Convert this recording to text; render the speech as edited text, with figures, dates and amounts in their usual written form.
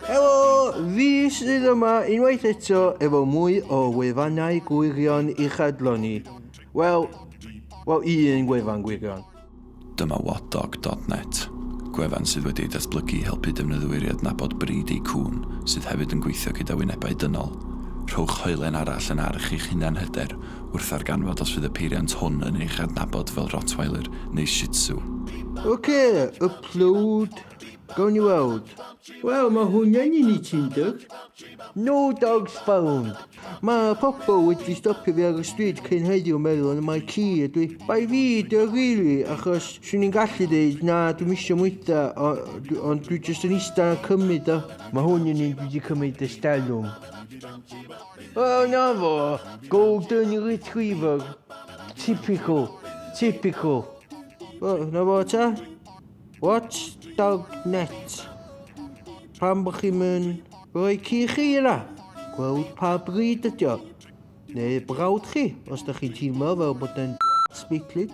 Helo, fi sydd yma unwaith eto efo mwy o wefannau gwirion i'ch adloni. Wel, wel un gwefan gwirion. Dyma whatdog.net, gwefan sydd wedi ei datblygu i helpu defnyddwyr i adnabod brîd eu cŵn, sydd hefyd yn gweithio gyda wynebau dynol. Rhowch hoelen arall yn arch i'ch hunan-hyder wrth ddarganfod os fydd y peiriant hwn yn eich adnabod fel Rottweiler neu Shih Tzu. Ok, upload. Gawn ni weld. Wel, mae hwnna'n un i Tinder. No dogs found. Mae pobl wedi stopio fi ar y stryd cyn heddiw yn meddwl mai ci ydw i. Bai fi 'di o rili, achos 'swn i'n gallu dweud na dwi'm isio mwyta, ond dwi jyst yn ista a cymryd o. Mae hwn yn un dwi wedi cymryd ers talwm. O, na fo, golden retriever. Typical, typical. O, na fo ta. What dog net? Pam bod chi'n mynd rhoi ci chi yna? Gweld pa bryd ydi o. Neu brawd chi, os da chi'n teimlo fel bod yn sbeitlyd.